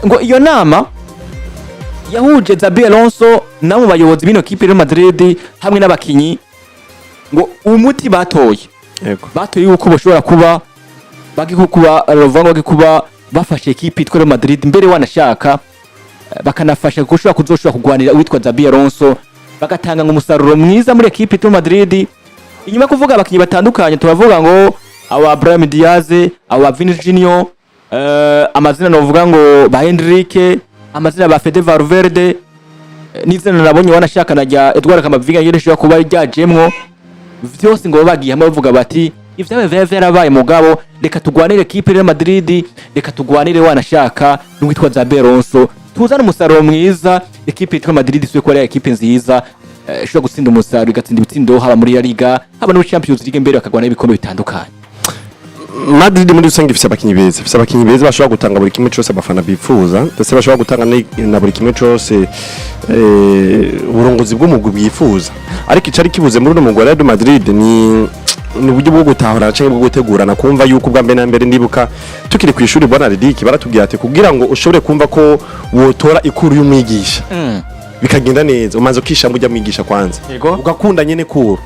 Ngo iyo nama yahuje Xabi Alonso na mu bayobozi b'ino kipe Real Madrid hamwe n'abakinyi, ngo umuti batoye, batoye yuko bashobora kuba bagiye kuba, bavuga ngo bagiye kuba bafashe ekipe yitwa Real Madrid, mbere wanashaka bakanafasha gushobora kuzoshobora kugwanira uwitwa Xabi Alonso, bagatanga ngo umusaruro mwiza muri ekipe yitwa Madrid. Inyuma yo kuvuga abakinyi batandukanye, turavuga ngo aba Brahim Diaz, aba Vinicius Junior, amazina novuga ngo ba Endrick, amazina ba Fede Valverde, n'izina nabonye wanashaka na rya Edouard Camavinga nyene rishobora kuba ryajemwo. Vyose ngo bagiye hamwe bavuga bati ivyabaye vyari vyarabaye, mugabo reka tugwanire ekipe Real Madrid, reka tugwanire wanashaka n'uwitwa Xabi Alonso, tuzane umusaruro mwiza, ekipe yitwa Madrid isubire kuba ari ekipe nziza, ishobora gutsinda umusaruro, igatsinda ibitsindo haba muri La Liga, haba no muri Champions League, mbere bakagwana ibikombe bitandukanye. Madrid muri rusange ifise abakinyi beza, ifise abakinyi beza bashobora gutanga buri kimwe cyose abafana bifuza, ndetse bashobora gutanga na buri kimwe cyose uburongozi bw'umugwi bwifuza. Ariko icari kibuze muri uno mugwi wa Real Madrid ni uburyo bwo gutahurana canke bwo gutegurana, kumva yuko ubwa mbere na mbere, ndibuka tukiri ku ishuri, bwana Ridiki, baratubwira ati kugira ngo ushobore kumva ko wotora ikuru y'umwigisha bikagenda neza, umanza ukishamba ujya mwigisha kwanza, ugakunda nyene cours,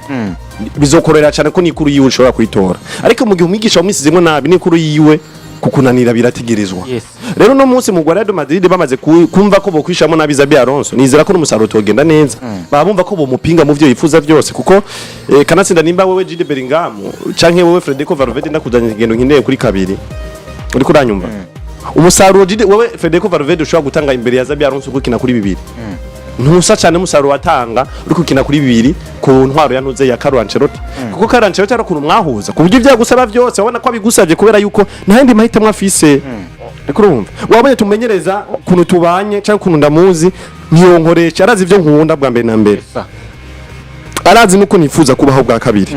bizokorera cyane ko n'ikuru yiwe ushobora kuyitora. Ariko mu gihe umwigisha wamwisizemo nabi, n'ikuru yiwe kukunanira birategerezwa. Rero no munsi mu Real Madrid bamaze kumva ko bokwishamo nabi Xabi Alonso, nizera ko n'umusaruro utogenda neza. Baba bumva ko bomupinga mu vyo yifuza byose, kuko kanatsinda nimba wewe Jude Bellingham canke wewe Federico Valverde ndakuzanye ingendo nkeneye kuri kabiri, uriko uranyumva, umusaruro Jude, wewe Federico Valverde ushobora gutanga imbere ya Xabi Alonso gukina kuri bibiri ntusa cyane umusaruro watanga uri gukina kuri bibiri ku ntwaro ya ntuze ya Carlo Ancelotti, kuko Carlo Ancelotti ari ukuntu mwahuza ku buryo ivyagusaba byose wabona ko abigusabye kubera yuko nta yandi mahitamo afise. Ariko urumva wabonye tumenyereza ukuntu tubanye cyangwa ukuntu ndamuzi, ntiyonkoresha, arazi ibyo nkunda bwa mbere na mbere, arazi nuko nifuza kubaho bwa kabiri.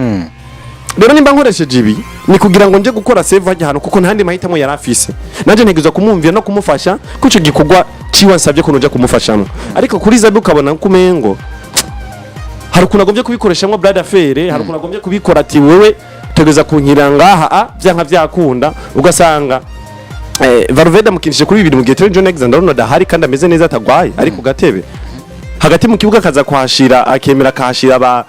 Rero nimba nkoresheje ibi ni kugira ngo nje gukora save hajya ahantu, kuko ntandi mahitamo yari afise. Nanjye ntegerezwa kumwumvira no kumufasha ko ico gikorwa ciwe nsabye ko noja kumufashamo. Ariko kuri Xabi ukabona ko umengo hari ukuntu agombye kubikoreshamwo bras de fer, hari ukuntu agombye kubikora ati wewe utegereza kunkira ngaha a vyanka vyakunda. Ugasanga Valverde amukinishije kuri bibiri mu gihe Trent Alexander-Arnold ahari kandi ameze neza atagwaye, ari ku gatebe hagati mu kibuga, akaza kuhashira, akemera akahashira ba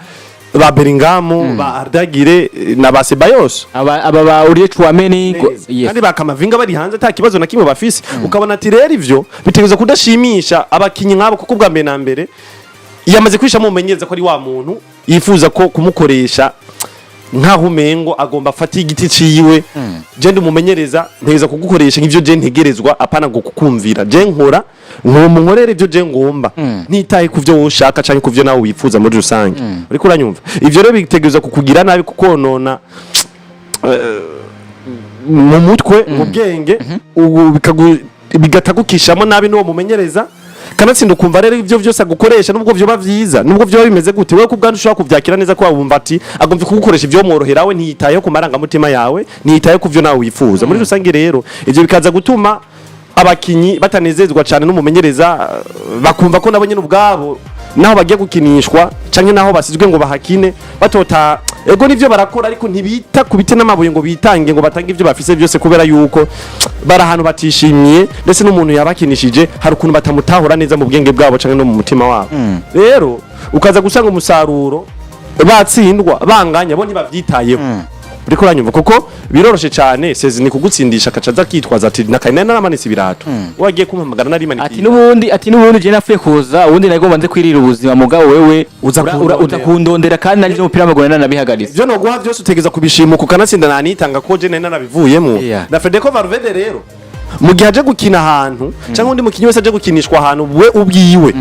Bellingham, ba Arda Güler na ba Ceballos. Aba ba Aurelien Tchouameni yes. Kandi ba Camavinga bari hanze ata kibazo na kimwe bafise. Ukabona ati rero ivyo bitegereza kudashimisha abakinyi nk'abo, kuko ubwa mbere na mbere yamaze kwishamo umumenyereza ko ari wa muntu yifuza ko kumukoresha nkaho umengo agomba afate igiti ciwe. Je ndi umumenyereza, ntegeza kugukoresha nk'ivyo je ntegerezwa, apana ngo kukumvira. Je nkora nkorera ivyo je ngomba, ntitaye ku vyo wowe ushaka canke ku vyo nawe wifuza muri rusange. Uriko uranyumva? Ivyo rero bitegerezwa kukugira nabi, kukonona mu mutwe, mu bwenge, ubu bigatagukishamo nabi n'uwo mumenyereza. Kanatsinda ukumva rero ivyo vyose agukoresha, nubwo vyoba vyiza, nubwo vyoba bimeze gute, wewe kubwanyu ushobora kuvyakira neza, ko wumva ati agomvye kugukoresha ivyo mworohera, we ntiyitayeho ku marangamutima yawe, ntiyitayeho ku vyo nawe wifuza muri rusange. Rero ivyo bikaza gutuma abakinyi batanezezwa cyane n'umumenyereza, bakumva ko nabo nyene ubwabo naho bagiye gukinishwa canke naho basizwe ngo bahakine batota. Ego nivyo barakora, ariko ntibita ku biti n'amabuye ngo bitange, ngo batange ivyo bafise byose, kubera yuko bari ahantu batishimiye, ndetse n'umuntu yabakinishije hari ukuntu batamutahura neza mu bwenge bwabo canke no mu mutima wabo. Rero ukaza gusanga umusaruro batsindwa, banganya, bo ntibavyitayeho. Uriko uranyumva? Kuko biroroshe cyane sezi ni kugutsindisha, akaca aza akitwaza ati nakaye naramanitse ibirato, wagiye kumpamagara narimanitse. Ati n'ubundi je napfuye kuza, ubundi nagomba nze kwirira ubuzima, mugabo wewe Uza uza kundondera. kundondera, kandi nari umupira w'amaguru nanabihagaritse. Ivyo noguha byose utegeza kubishima, kukanatsinda nanitanga ko je nari narabivuyemo. Na Federico Valverde rero mu gihe aje gukina ahantu, cyangwa undi mukinyi wese aje gukinishwa ahantu we ubwiwe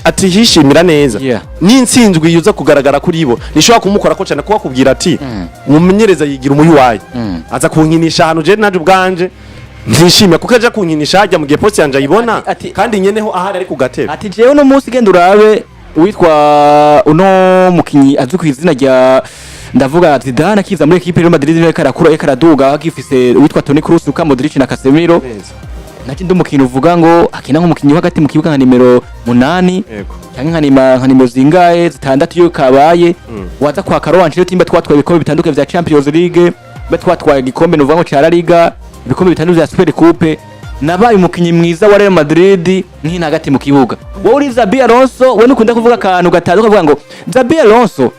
atihishimira neza, n'intsinzwi yuza kugaragara kuri bo nishobora kumukora ko cyane, kuba akubwira ati umumenyereza yigira umuyuwayi, aza kunkinisha ahantu je naje ubwanje ntishimye, kuko aja kunkinisha hajya mu gihe poste yanje ayibona kandi nyeneho ahari ari ku gatebe. Ati jewe uno munsi genda urabe uwitwa uno mukinyi azwi ku izina rya, ndavuga Zidane, akiza muri equipe Real Madrid ariko arakura, ariko araduga, agifise uwitwa Toni Kroos, Luka Modric na Casemiro. Naki ndi umukinyi uvuga ngo akina nk'umukinyi wo hagati mu kibuga nka nimero 8 canke nka nimero zingahe, zitandatu iyo kabaye. Waza kwa Carlo Ancelotti, nimba twatwaye ibikombe bitandukanye vya Champions League, mba twatwaye igikombe nuvuga ngo ca La Liga, ibikombe bitandukanye vya Super Coupe. Nabaye umukinyi mwiza wa Real Madrid nkina hagati mu kibuga. Wowe uri Xabi Alonso, we nukunda kuvuga akantu gatatu ukavuga ngo Xabi Alonso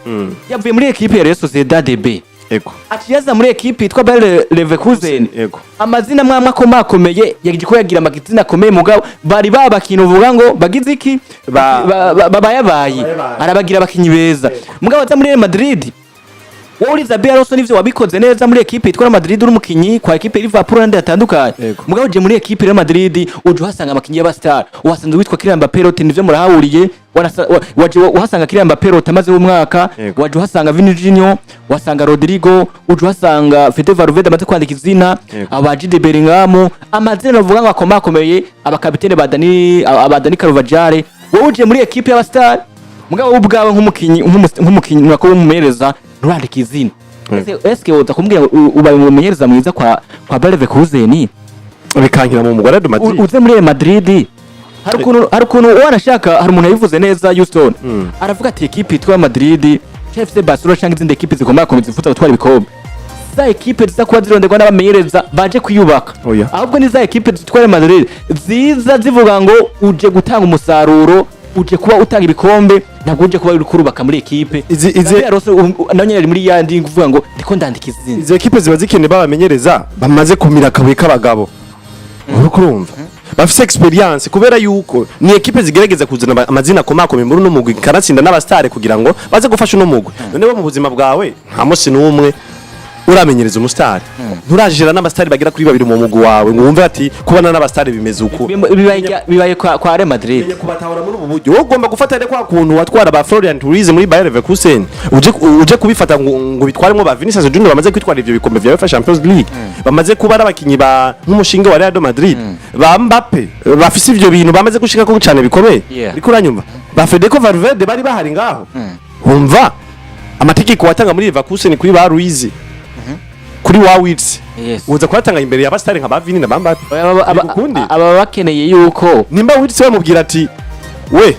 yavuye muri ekipe ya Real Sociedad B, aciye aza muri ekipe yitwa Bayer Leverkusen. Amazina mwamwe akomakomeye, yagiye ko yagira amazina akomeye, mugabo bari babakintu uvuga ngo bagize iki, babayabaye. Babayabaye. Arabagira abakinyi beza, mugabo aza muri Real Madrid. Wowe uri Xabi Alonso, nivyo wabikoze neza muri ekipe yitwa Real Madrid, uri umukinyi kwa ekipe ya Liverpool n'andi hatandukanye. Mugabo uje muri ekipe ya Real Madrid, uje uhasanga abakinyi y'aba star, uhasanze witwa Kylian Mbappé Lottin, nivyo murahahuriye. Waje uhasanga Kylian Mbappé Lottin amaze umwaka. Waje uhasanga Vini Junior, uhasanga Rodrigo, uje uhasanga Fede Valverde amaze kwandika izina, aba Jude Bellingham, amazina bavuga ngo akomakomeye, abakapitene ba Dani, aba Dani Carvajal. Wowe uje muri ekipe y'aba star, mugabo wowe ubwawe nk'umukinyi nako w'umumenyereza nturandika izina. Eske woza kumbwira ngo ubaye umumenyereza mwiza kwa Bayer Leverkusen, bikankira mu mugwi wa Real Madrid, uze muri Real Madrid? Hari ukuntu wanashaka, hari umuntu yabivuze neza, Houston, aravuga ati ekipe yitwa Madrid cyangwa FC Barcelona cyangwa izindi ekipe zikomeye komeza zifuza gutwara ibikombe, za ekipe ziza kuba zironderwa n'abamenyereza baje kwiyubaka, Oya. ahubwo ni za ekipe zitwara Madrid ziza zivuga ngo uje gutanga umusaruro, uje kuba utanga ibikombe, ntabwo uje kuba uri kurubaka muri ekipe. Xabi Alonso nawe nyene ari muri yandi kuvuga ngo ndiko ndandika izina. Izi ekipe ziba zikeneye babamenyereza bamaze kumira akabuye k'abagabo, uriko urumva, bafise experience, kubera yuko ni ekipe zigerageza kuzana amazina akomakomeye muri uno mugwi, kanatsinda n'abastare, kugira ngo baze gufasha uno mugwi. None bo mu buzima bwawe nta munsi n'umwe uramenyereza umusitari, nturajira n'abastari bagera kuri babiri mu mugwi wawe ngo wumve ati kubana n'abastari bimeze uku. Bibaye kwa Real Madrid. Menya kubatahura muri ubu buryo. Wowe ugomba gufata rero kwa kuntu watwara ba Florian Wirtz muri Bayer Leverkusen, uje kubifata ngo bitwaremo ba Vinicius Junior bamaze kwitwara ivyo bikombe vya UEFA Champions League, bamaze kuba ari abakinyi ba nk'umushinge wa Real Madrid, ba Mbappe bafise ivyo bintu bamaze gushika ko cyane bikomeye. Uriko uranyumva, ba Federico Valverde bari bahari ngaho, wumva amategeko watanga muri Leverkusen kuri ba Ruiz, kuri wa Wirtz, uza kuyatanga imbere ya basitari nka ba Vini na ba Mbappe? Bigukunde? Aba bakeneye yuko Nimba Wirtz bamubwira ati we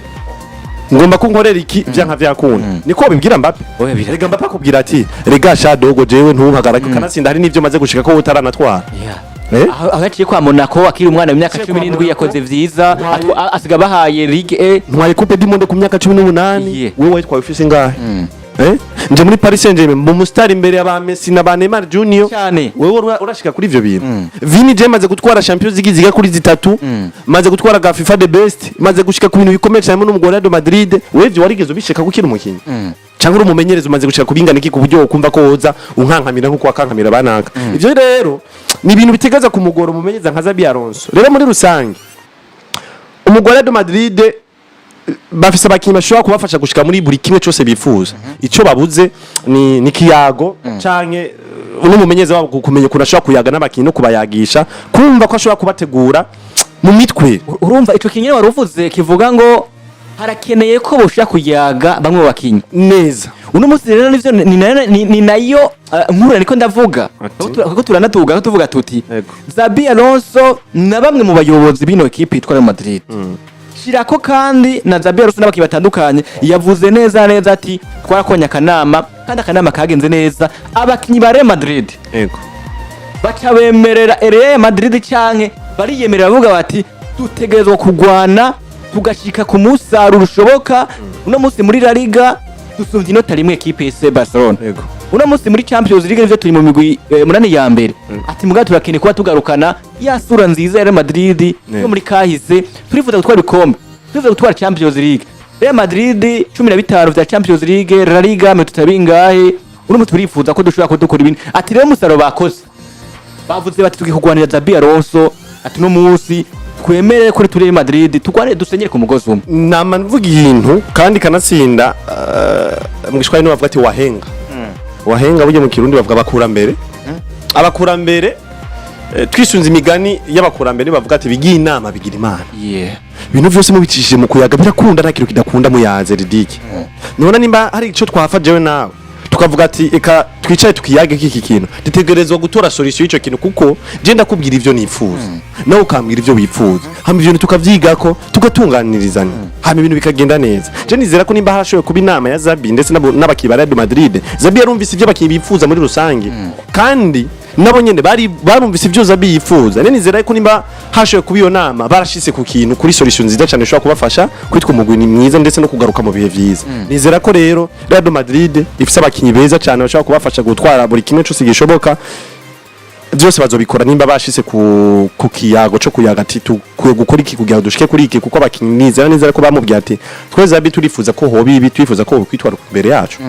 ngomba ko nkorera iki, vyanka vyakunda, niko babibwira Mbappe? Oya, Rega Mbappe akubwira ati rega sha dogo, jewe ntumpagarake, kanatsinda hari n'ivyo maze gushika ko utaranatwara. Eh? Aho yaciye kwa Monaco akiri umwana w'imyaka Yaciye cumi kwa n'indwi Monaco. yakoze vyiza, asiga bahaye Ligue E. Ntwaye Coupe du Monde ku myaka 18. Wewe witwaye ufise ingahe? Eh, nje muri Paris Saint-Germain mu mustar imbere ya ba Messi na ba Neymar Junior. Cyane. Wewe urashika kuri ivyo bintu? Vini je maze gutwara Champions League ziga kuri zitatu, maze gutwara ga FIFA the best, maze gushika ku bintu bikomeye cyane muri umugore wa Madrid. Wewe ivyo warigeze ubishika gukira umukinyi cyangwa uri umumenyereza, umaze gushika ku bingana iki ku buryo wokumva ko woza unkankamira nkuko wakankamira banaka? Ivyo rero ni ibintu bitegeza kumugora umumenyereza nka Xabi Alonso. Rero muri rusange umugore wa Madrid bafise abakinyi bashobora kubafasha gushika muri buri kimwe cyose bifuza. Ico babuze ni kiyago canke uno mumenyereza wabo kumenya ukuntu ashobora kuyaga n'abakinyi no kubayagisha, kumva ko ashobora kubategura mu mitwe. Urumva ico kinyene wari uvuze kivuga ngo harakeneye ko boshobora kuyaga bamwe mu bakinyi neza. Uno munsi rero nivyo ni nayo nkuru niko ndavuga. Ati? Kuko turanatuga ko tuvuga tuti Xabi Alonso na bamwe mu bayobozi b'ino ekipe yitwa Real Madrid, shirako kandi na Xabi Alonso n'abakinyi batandukanye, yavuze neza neza ati twarakonye akanama kandi akanama kagenze neza. Abakinyi ba Real Madrid baca bemerera Real Madrid canke bariyemerera, bavuga bati dutegerezwa kugwana tugashika ku musaruro ushoboka. Uno munsi muri La Liga dusumvye inota rimwe ekipe FC Barcelona. Uno munsi muri Champions League nivyo turi mu migwi munani ya mbere, ati mugabo turakeneye kuba tugarukana ya sura nziza ya Real Madrid yo muri kahise. Turifuza gutwara ibikombe, turifuza gutwara Champions League. Real Madrid 15 vya Champions League, La Liga mirongo itatu bingahe, uno munsi turifuza ko dushobora kudukora ibindi. Ati rero umusaruro bakoze, bavuze bati tugiye kurwanira Xabi Alonso, ati no munsi twemerere ko turi Real Madrid, turwanire dusenyere ku mugozi umwe. Nama mvuga ibintu kandi kanatsinda, mu Giswahili bavuga ati wahenga wahenga, burya mu Kirundi bavuga abakurambere. Abakurambere, twisunze imigani y'abakurambere, bavuga ati bigiye inama bigira Imana. Ibintu vyose mubicishije mu kuyaga birakunda, nta kintu kidakunda muyaze. Ridiki, nibona nimba hari ico twafa jewe nawe tukavuga ati eka twicare tukiyage kiki kintu, dutegerezwa gutora solution y'ico kintu, kuko je ndakubwira ivyo nifuza, nawe ukambwira ivyo wifuza, hama ivyo bintu tukavyigako, tugatunganirizanya, hama ibintu bikagenda neza. Je nizera ko nimba harashoboye kuba inama ya Xabi ndetse n'abakinyi ba Real Madrid, Xabi yarumvise ivyo abakinyi bifuza muri rusange kandi Nabo nyene bari barumvise ivyo Xabi yifuza. Rero nizera ko nimba hashoboye kuba iyo nama, barashitse ku kintu, kuri solution nziza cyane ishobora kubafasha kwitwa umugwi ni mwiza ndetse no kugaruka mu bihe vyiza. Nizera ko rero Real Madrid ifise abakinyi beza cyane bashobora kubafasha gutwara buri kimwe cyose gishoboka. Byose bazobikora nimba bashitse ku kiyago cyo kuyaga ati tukwiye gukora iki kugira ngo dushike kuri iki, kuko abakinyi nizera neza ko bamubwiye ati twe Xabi turifuza ko hoba ibi, turifuza ko kwitwara imbere yacu.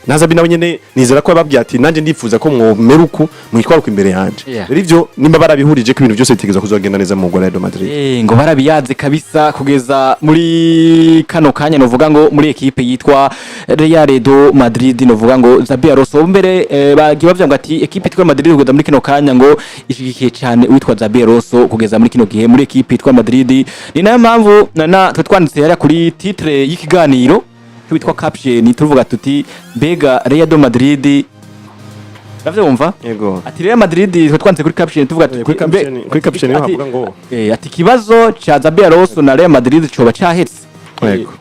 Na Xabi nawe nyene nizera ko yababwiye ati nanje ndifuza ko mwomera uku, mwitwara uku imbere yanje. Rero ivyo nimba barabihurije ko ibintu byose bitegerezwa kuzogenda neza mu Real Madrid. Ngo barabiyaze kabisa kugeza muri kano kanya, novuga ngo muri ekipe yitwa Real de Madrid, novuga ngo Xabi Alonso mbere bagiye bavuga ngo ati ekipe yitwa Madrid kugeza muri kino kanya ngo ishigikiye cyane uwitwa Xabi Alonso kugeza muri kino gihe muri ekipe yitwa Madrid. Ni nayo mpamvu na twe twanditse hariya kuri titre y'ikiganiro witwa caption, tuvuga tuti mbega Real de Madrid, uravyumva? Yego. Ati Real Madrid, twe twanditse kuri caption tuvuga tuti Kuri kuri caption niho havuga ngo ati ikibazo cha Xabi Alonso na Real Madrid coba cahetse. Yego.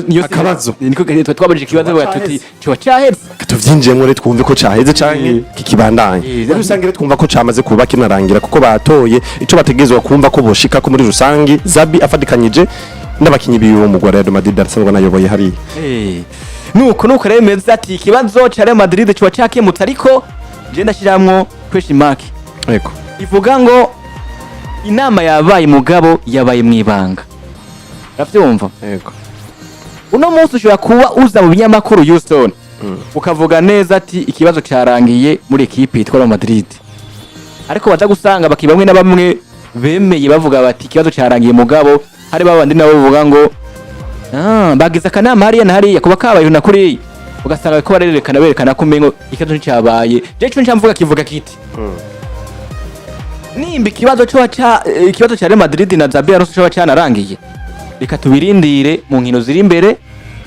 Niyo Akabazo. Niko twe twabajije ikibazo tuvuga tuti coba cahetse. Tuvyinjiyemwo rero twumve ko caheze canke kikibandanya. Muri rusange rero twumva ko camaze kuba kinarangira, kuko batoye ico bategerezwa kumva ko boshika ko muri rusange Xabi afatikanyije n'abakinyi biwe mu Real Madrid arasanzwe anayoboye hariya. Nuko rero bimeze, ati ikibazo cha Real Madrid coba cakemutse, ariko je ndashiramwo question mark ivuga ngo inama yabaye, mugabo yabaye mwibanga, uravyumva? Yego. Uno munsi ushobora kuba uza mu binyamakuru, Houston, ukavuga neza ati ikibazo cyarangiye muri ekipe yitwa Real Madrid, ariko baza gusanga baki bamwe na bamwe bemeye bavuga bati ikibazo cyarangiye, mugabo hari babandi nabo bavuga ngo bagize akanama hariya na hariya kuba kabaye na kuriya, ugasanga ko barerekana berekana ko umengo ikibazo nticyabaye. Je ico ncamvuga kivuga kiti nimba ikibazo cyo ca ikibazo cya Real Madrid na Xabi Alonso coba cyanarangiye, reka tubirindire mu nkino ziri imbere.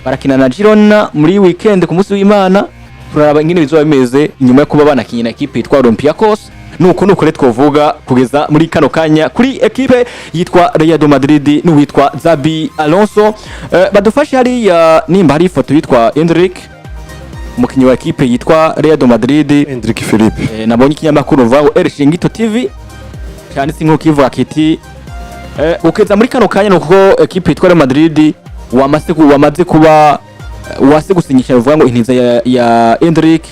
Barakina na Girona muri weekend ku munsi w'Imana, turaraba ingene bizoba bimeze inyuma yo kuba banakinye na ekipe yitwa Olympiacos. Nuko rero twovuga kugeza muri kano kanya kuri ekipe yitwa Real de Madrid n'uwitwa Xabi Alonso. Badufashe hariya nimba hari ifoto yitwa Endrick, umukinyi wa ekipe yitwa Real de Madrid. Endrick Philippe. Nabonye ikinyamakuru mvuga ngo El Chiringuito TV cyanditse inkuru kivuga kiti ukeza muri kano kanya nuko ekipe yitwa Real Madrid wamaze kuba wase gusinyisha, bivuga ngo intiza ya Endrick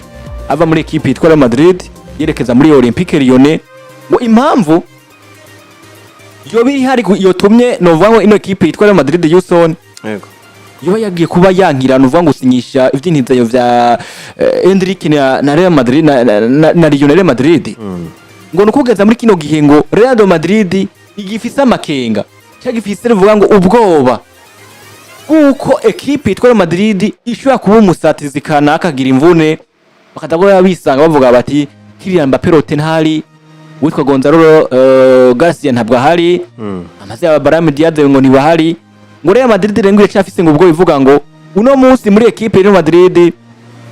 ava muri ekipe yitwa Real Madrid yerekeza muri Olympique Lyonnais. Ngo impamvu yoba ihari yotumye novuga ngo ino ekipe yitwa Real Madrid, Houston, Yego. yoba yagiye kuba yankira nuvuga ngo gusinyisha ivy'intizayo vya Endrick na Real Madrid na Lyon, Real Madrid, ngo nukugeza muri kino gihe ngo Real Madrid igifise amakenga cyangwa gifise rivuga ngo ubwoba kuko ekipe yitwa Real Madrid ishobora kuba umusatirizi kanaka akagira imvune, bakaza kuba bisanga bavuga bati Kylian Mbappé rote ntahari, uwitwa Gonzalo Garcia ntabwo ahari, amaze ya Brahim Diaz ngo ntibahari. Ngo Real Madrid rero ngo iracyafise ngo ubwo bivuga ngo uno munsi muri ekipe ya Real Madrid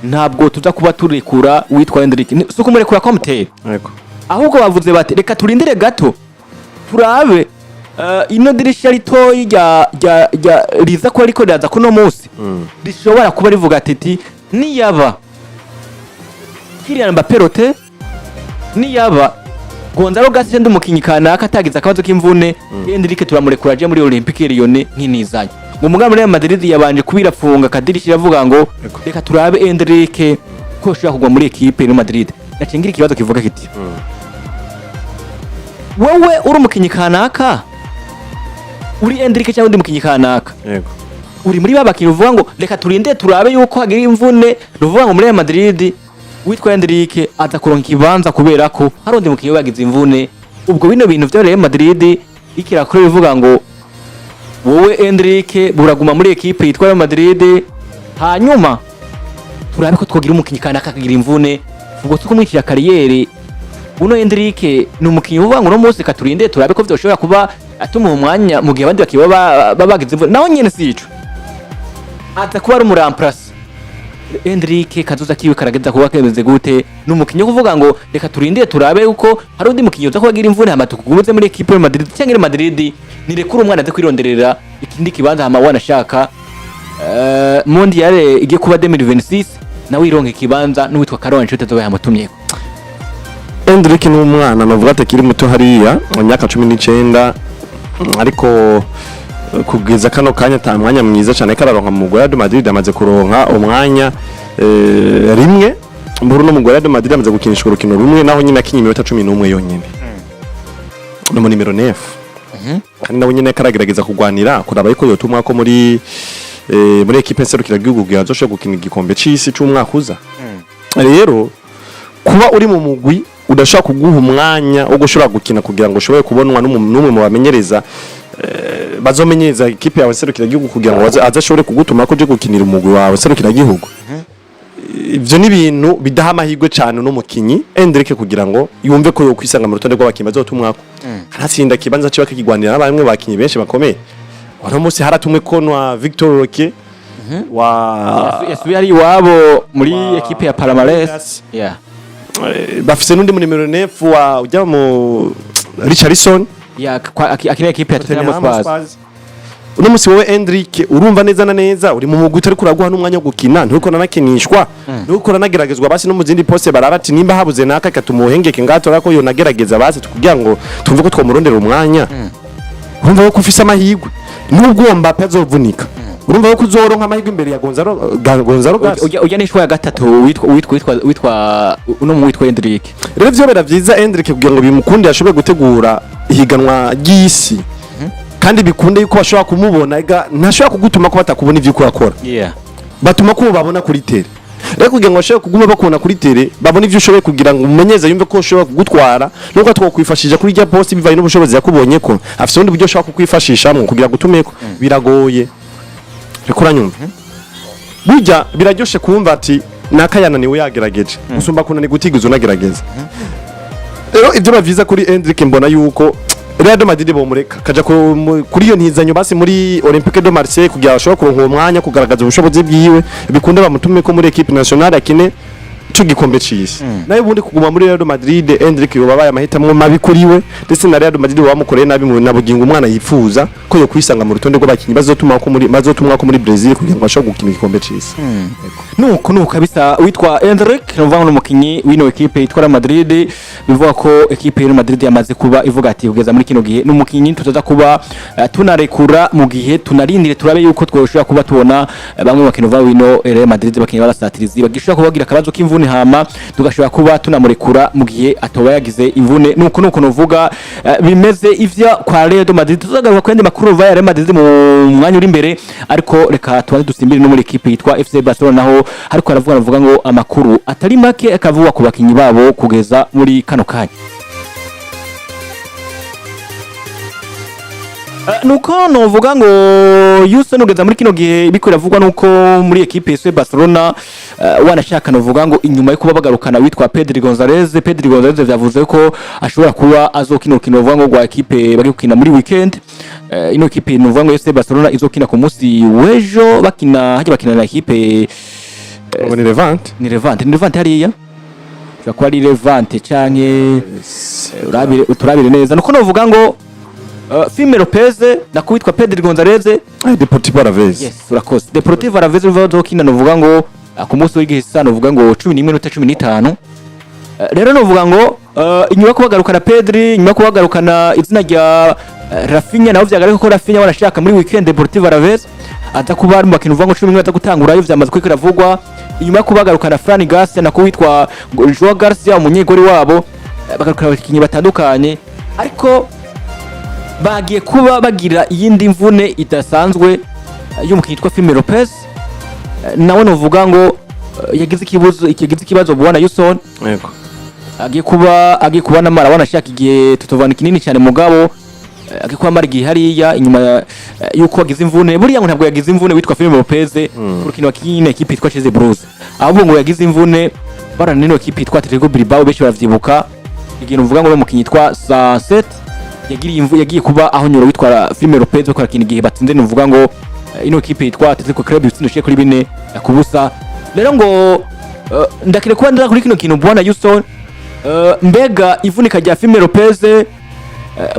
ntabwo tuza kuba turekura uwitwa Endrick. Si ukumurekura komutera, ahubwo bavuze bati reka turindire gato turabe ino dirisha ritoyi rya riza kuba riko riraza kuno munsi, rishobora kuba rivuga ati niyaba Kylian Mbappé rote, niyaba Gonzalo Garcia ndi umukinyi kanaka atagize akabazo k'imvune, Endrick turamurekura aje muri Olympique Lyonnais nk'inizanye. Ngo umugambi Real Madrid yabanje kubirafunga akadirisha iravuga ngo reka turabe Endrick ko ashobora kugwa muri ekipe Real Madrid. Nacengira ikibazo kivuga kiti wowe uri umukinyi kanaka, uri Endrick cyangwa undi mukinyi kanaka, uri muri ba bakinyi uvuga ngo reka turinde turabe yuko hagira imvune, ruvuga ngo muri Real Madrid witwa Endrick aza kuronka ikibanza kubera ko hari undi mukinyi wagize imvune. Ubwo bino bintu vya Real Madrid ikirakora bivuga ngo wowe Endrick buraguma muri ekipe yitwa Real Madrid, hanyuma turabe ko twogira umukinyi kanaka akagira imvune, ubwo tukumwicira carrière. Uno Endrick ni umukinyi uvuga ngo uno munsi reka turinde turabe ko vyoshobora kuba atuma umwanya mu gihe abandi bakiba bagize imvune, naho nyene sico aza kuba ari umu remplaçant. Endrick kazoza kiwe karageza kuba kemeze gute? Ni umukinyi wo kuvuga ngo reka turindire turabe uko hari undi mukinyi uza kubagira imvune hama tukugumize muri ekipe ya Madrid, cyangwa Real Madrid nirekure umwana aze kwironderera ikindi kibanza, hama wanashaka Mondial igiye kuba 2026 nawe ironka ikibanza n'uwitwa Carlo Ancelotti azoba yamutumyeko. Endrick ni umwana navuga ati akiri muto hariya mu myaka 19, ariko kugeza kano kanya ata mwanya mwiza cyane kararonka mu mugwi wa Real Madrid. Amaze kuronka umwanya rimwe muri uno mugwi wa Real Madrid, amaze gukinishwa urukino rumwe, naho nyine akinye iminota 11 yonyene. No mu nimero 9 kandi nawe nyine karagerageza kugwanira kuraba yuko yotumwa ko muri équipe nserukiragihugu kugira azoshobore gukina igikombe c'isi c'umwaka uza. Rero kuba uri mu mugwi udashobora kuguha umwanya wo gushobora gukina kugira ngo ushobore kubonwa n'umwe mu bamenyereza bazomenyereza ikipe yawe nserukiragihugu kugira ngo aze ashobore kugutuma ko uje gukinira umugwi wawe nserukiragihugu, ivyo ni ibintu bidaha amahirwe cyane uno mukinyi Endrick kugira ngo yumve ko yokwisanga mu rutonde rw'abakinyi bazotumwako. Kanatsinda kibanza ciwe akakigwanira n'abamwe bakinyi benshi bakomeye. Uno munsi haratumwe ko na Victor Roque wa Yasubiye ari iwabo muri ekipe ya Palmares. Yeah. Bafise n'undi mu nimero 9 wa ujya mu Richarlison. Yeah, akina ekipe ya Tottenham Hotspur. Uno munsi wowe Endrick urumva neza na neza uri mu mugwi utari kuraguha n'umwanya wo gukina, nturiko uranakinishwa, nturiko uranageragezwa. Basi no mu zindi poste baraba ati nimba habuze naka katumuhengeke ngatora ko yonagerageza basi kugira ngo tumve ko twomurondera umwanya. Urumva ko ufise amahirwe nubwo uwo Mbappe azovunika, urumva ko uzoronka amahirwe imbere ya Gonzalo Garcia. Ujya ni ya gatatu witwa uno mu witwa Endrick. Rero vyobera vyiza Endrick kugira ngo bimukunde ashobore gutegura ihiganwa ry'isi kandi bikunde yuko bashobora kumubona. Ega ntashobora kugutuma ko batakubona ivyo uko urakora, batuma ko babona kuri terrain. Rero kugira ngo bashobore kuguma bakubona kuri terrain, babone ivyo ushoboye kugira ngo umumenyeze yumve ko ushobora kugutwara, nuko twokwifashisha kuri rya poste bivanye n'ubushobozi yakubonye ko afise ubundi buryo ashobora kukwifashishamwo kugira ngo utumeko biragoye. Reko uranyumva, burya biraryoshe kumva ati naka yananiwe yagerageje gusumba kunanirwa utigeze unagerageza. Rero ibyo bavyiza kuri Endrick, mbona yuko Real Madrid bomureka kaja kuri iyo ntizanyo basi muri Olympique de Marseille kugira ashobore kuronka uwo mwanya kugaragaza ubushobozi bwiwe, bikunde bamutume ko muri équipe nationale akine ico gikombe c'isi. Nayo ubundi kuguma muri Real Madrid, Endrick yoba abaye amahitamo mabi kuri we, ndetse na Real Madrid bamukoreye nabi mu na bugingo umwana yifuza ko yo kwisanga mu rutonde rw'abakinyi bazotumwa ko muri Brazil kugira ngo ashobore gukina igikombe c'isi. Nuko kabisa witwa Endrick nuvuga ngo n'umukinyi w'ino ekipe yitwa Real Madrid. Bivuga ko ekipe ya Real Madrid yamaze kuba ivuga ati kugeza muri kino gihe n'umukinyi tutaza kuba tunarekura mu gihe tunarindire turabe yuko twoshobora kuba tubona bamwe mu bakinyi ba wino Real Madrid, bakinyi b'abasatirizi bagishobora kuba bagira akabazo k'imvune, hama tugashobora kuba tunamurekura mu gihe atoba yagize imvune. Nuko nuvuga bimeze ivyo kwa Real Madrid. Tuzagaruka ku yandi makuru va ya Real Madrid mu mwanya uri imbere, ariko reka tubanze dusimbire no muri ekipe yitwa FC Barcelona, naho ariko aravuga aravuga ngo amakuru atari make akavugwa ku bakinyi babo kugeza muri kano kanya. Nuko novuga ngo Houston ugeza muri kino gihe biko biravugwa nuko muri ekipe FC Barcelona wanashaka novuga ngo inyuma yo kuba bagarukana witwa Pedri Gonzalez. Pedri Gonzalez vyavuze ko ashobora kuba azokina urukino novuga ngo rwa ekipe bari gukina muri weekend. Ino ekipe novuga ngo FC Barcelona izokina ku munsi w'ejo, bakina hajya bakina na ekipe Ngo ni Levante. Ni Levante, ni Levante hariya, ishobora kuba ari Levante canke urabire uturabire neza. Nuko novuga ngo Fermin Lopez na kuwitwa Pedri Gonzalez. Deportivo Alaves. Yes, urakoze. Deportivo Alaves ruva bazokina novuga ngo ku munsi w'igihe novuga ngo 11:15. Rero novuga ngo inyuma yo kubagarukana Pedri, inyuma yo kubagarukana izina rya Rafinha, naho vyagaragaye ko Rafinha warashaka muri weekend Deportivo Alaves aza kuba ari mu bakinyi uvuga ngo 11 aza gutangurayo, vyamaze kwiko biravugwa. Inyuma yo kubagarukana Fran Garcia na kuwitwa Joao Garcia umunyegori wabo, bagarukana abakinyi batandukanye, ariko bagiye kuba bagira iyindi mvune idasanzwe y'umukinyi witwa Fermin Lopez. Nawe novuga ngo yagize ikibazo bwana Yuson. Yego. Agiye kuba namara wanashaka igihe tutovana kinini cyane, mugabo agiye kuba amara igihe hariya inyuma yuko yagize imvune. Buriya ngo ntabwo yagize imvune witwa Fermin Lopez ku rukino wakinye ekipe yitwa Chelsea Blues, ahubwo ngo yagize imvune barana n'ino ekipe yitwa Atletico Bilbao. Benshi baravyibuka igihe uvuga ngo umukinyi yitwa Sancet yagiriye imvu yagiye kuba aho nyura witwa Fermin Lopez bakora kintu igihe batsinze nuvuga ngo ino ekipe yitwa Atletico Club ibitsindo bishika kuri 4-0. Rero ngo ndakire kuba ndaza kuri kino kintu bwana Houston, mbega ivunika rya Fermin Lopez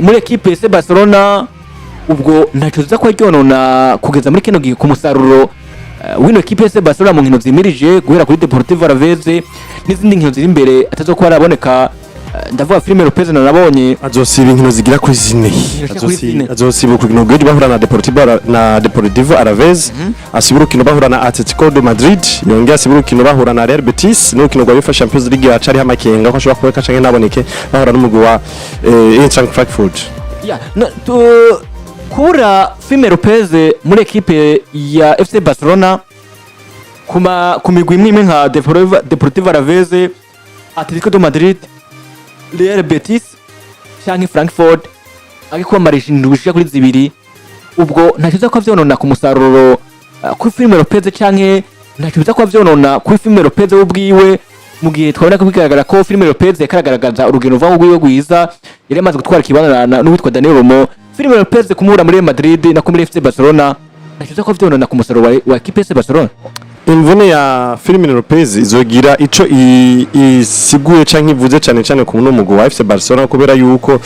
muri ekipe FC Barcelona ubwo ntacyo ziza kuba ryonona kugeza muri kino gihe ku musaruro w'ino ekipe FC Barcelona mu nkino zimirije guhera kuri Deportivo Alaves n'izindi nkino ziri imbere atazo kuba araboneka? Ndavuga Fermin Lopez, nabonye Azosiba inkino zigira kuri 4. Zigera kuri 4. Azosiba urukino rw'ejo bahura na Deportivo Alaves, asiba urukino bahura na Atletico de Madrid, yongera asiba urukino bahura na Real Betis, n'urukino rwa UEFA Champions League hacariho amakenga ko ashobora kuboneka canke ntaboneke, bahura n'umugwi wa Eintracht Frankfurt. Ya, no, kubura Fermin Lopez muri ekipe ya FC Barcelona ku migwi imwe imwe nka Deportivo Alaves, Atletico de Madrid, Real Betis canke Frankfurt, ariko bamarisha indwi zishika kuri 2, ubwo ntacyo biza kuba vyonona ku musaruro kuri Fermin Lopez, canke ntacyo biza kuba vyonona kuri Fermin Lopez we ubwiwe, mu gihe twabona ko bigaragara ko Fermin Lopez yakaragaragaza urugendo ruva rwiwe rwiza, yari yamaze gutwara ikibanza n'uwitwa Daniel Olmo. Fermin Lopez kumura muri Real Madrid na muri FC Barcelona ntacyo biza kuba vyonona ku musaruro wa equipe FC Barcelona? Imvune ya Fermin Lopez izogira ico isiguye canke ivuze cane cane ku mugwi wa FC Barcelona, kubera yuko